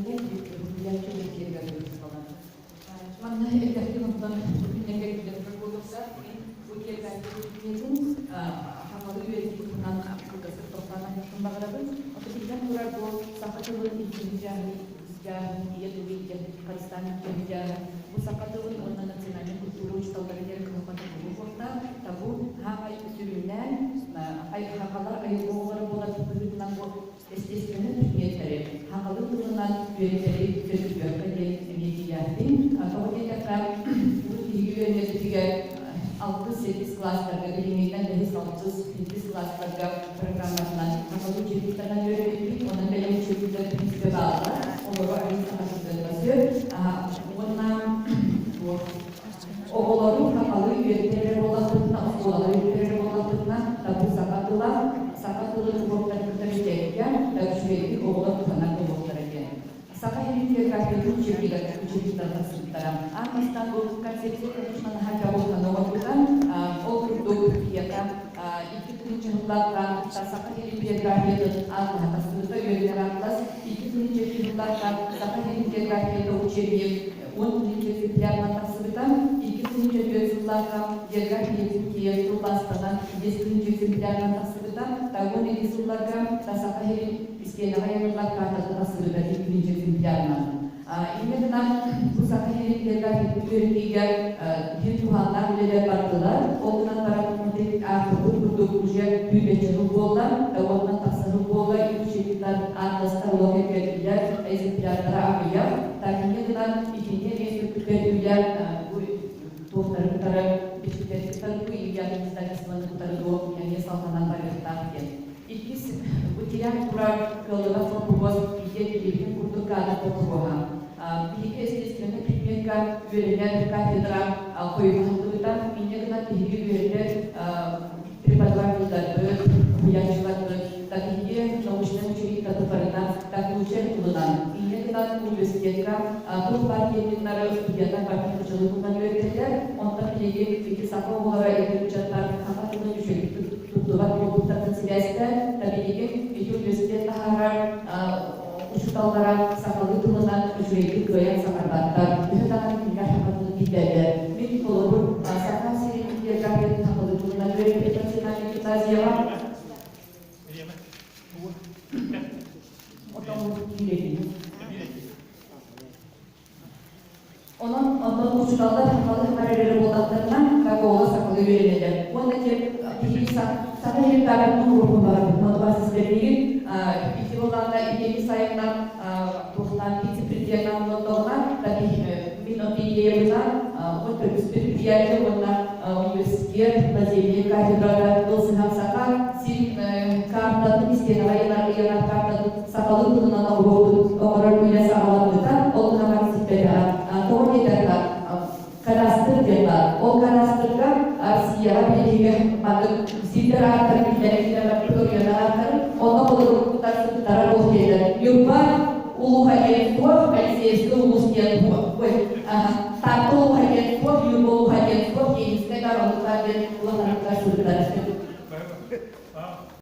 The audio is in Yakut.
Национальнай уһуйааччы география учуутала. Манна элбэхтик онтон бу күннэргэ биллэн буолуохтаах. Мин бу география предметин сахалыы үөрэтии туһунан кылгастык тохтоон аһыахпын баҕарабын. Ото биллэн турар бу саха тылын илдьиритээһин, ийэ тылы харыстаан илдьиритээһин бу саха тылын уонна национальнай культура учууталларыгар кыһалҕата буолуохтаах. Табу хаамай сүрүннээн сахалар айылҕа оҕолоро буолар быһыытынан бу естественнэй предметтэри сахалыы тылынан үөрэтэри сөргүтүөххэ диэн эмиэ тиийээхпин. Тоҕо диэтэххэ, урут биһиги үөрэнэрбитигэр алтыс-сэттис кылаастарга, билиҥҥиттэн бэһис, алтыс, сэттис кылаастарга программатынан сахалыы учебниктарынан үөрэммиппит. Онон бэлэм учебниктар принципе бааллар. Олору арыый сахатытыахха сөп. Уонна оҕолору сахалыы үөрэтэр буоллахпытына, оскуолаҕа үөрэтэр буоллахпытына, табы саха тыла, саха тылын уруоктарын кытта бүтэргэ үчүгэйдик оҕолор туһанар буолуохтара диэн. Саха сирин географиятын учебнига учебниктара тахсыбыттара. Аан бастаан бу концепция, конечно, наһаа дьоҕурданан оҥорбута. Ол курдук киһиэхэ 2000 сыллаахха Саха сирин географиятын атлаһа тахсыбыта, үөрэнэр атлас, 2000 сыллаахха Саха сирин географията учебник 10 000 экземплярынан тахсыбыта, 2004 сыллаахха география Якутия тылбаастанан 5000 экземплярынан тахсыбыта, 12 сылларга Саха сирин истиэнэҕэ ыйаныллар картата тахсыбыта 2000 экземплярынан. Инньэ гынан бу Саха сирин география үөрэтиигэ биир туһааннаах үлэлэр бардылар. Ол гынан баран аахпыт курдук уже сүүрбэччэ сыл буолла, уонтан тахса сыл буолла, учебниктар ааттастар олох эргэрдилэр, экземплярдара аҕыйах. Инньэ гынан итиннэ эмиэ сүргүттэр үлэ бу туохтары кытары бичиктэри кытары бу Илья издательствоны кытары дуо эмиэ салҕанан барыахтаах диэн. Иккис бу тирээн турар кыаллыбат боппуруос биһиги билигин курдук каадыр боппуруоһа. Биһиги естественнэй предметка үөрэнэр кафедра хойутаһыллыбыта. Инньэ гынан биһиги үөрэтэр преподавателларбыт, уһуйааччыларбыт, биһиги научнай учебниктарбыт барыта таклучай тылынан. Инньэ гынан университетка туох баар терминнары студеннар барытын нууччалыы тылынан үөрэтэллэр. Онтон билигин ити саха оҕолоро эдэр ыччаттар саха тылын үчүгэйдик туттубат буолбуттарын сибээстээн, билигин ити университет таһаарар учууталлара сахалыы тылынан үчүгэйдик кыайан саҥарбаттар, төһө даҕаны кинилэр саха тылын билбэллэр. Мин холобур, Саха сирин географиятын сахалыы тылынан үөрэппит национальнай гимназияҕа Онон онтон учууталлар сахалыы саҥарар эрэ буоллахтарына, Кокола сахалыы үөрэнэллэр. Уонна те биһиги саха иһиттаабытын уруокун барабыт. Модубас истэрбиин ити буоллаҕына Евгений Саевна туохтаан вице-президеннаан олордоҕуна, мин от идеябынан вот төрүспүт предприятие уонна университет наземные кафедрата ылсыһан саха сирин картатын истиэнэҕэ ыйанар картатын сахалыы тылынан оҥоруохпут оҥорор үлэ саҕаламмыта, ол гынан сиппэтэҕэ. Тоҕо диэтэххэ, кадастр диэн баар. Ол кадастрга Россияҕа билигин маннык сирдэр ааттарын биллэрэн киирэн барбыт ааттарын, онно холобур сыттара буол диэтэ. Ньурба улууһа диэн суох, Алексеевскай улуус диэн ой, Таатта улууһа диэн суох, Ньурба улууһа диэн суох, Ленинскэй бар, оннук бар диэн улаханнык сыттар.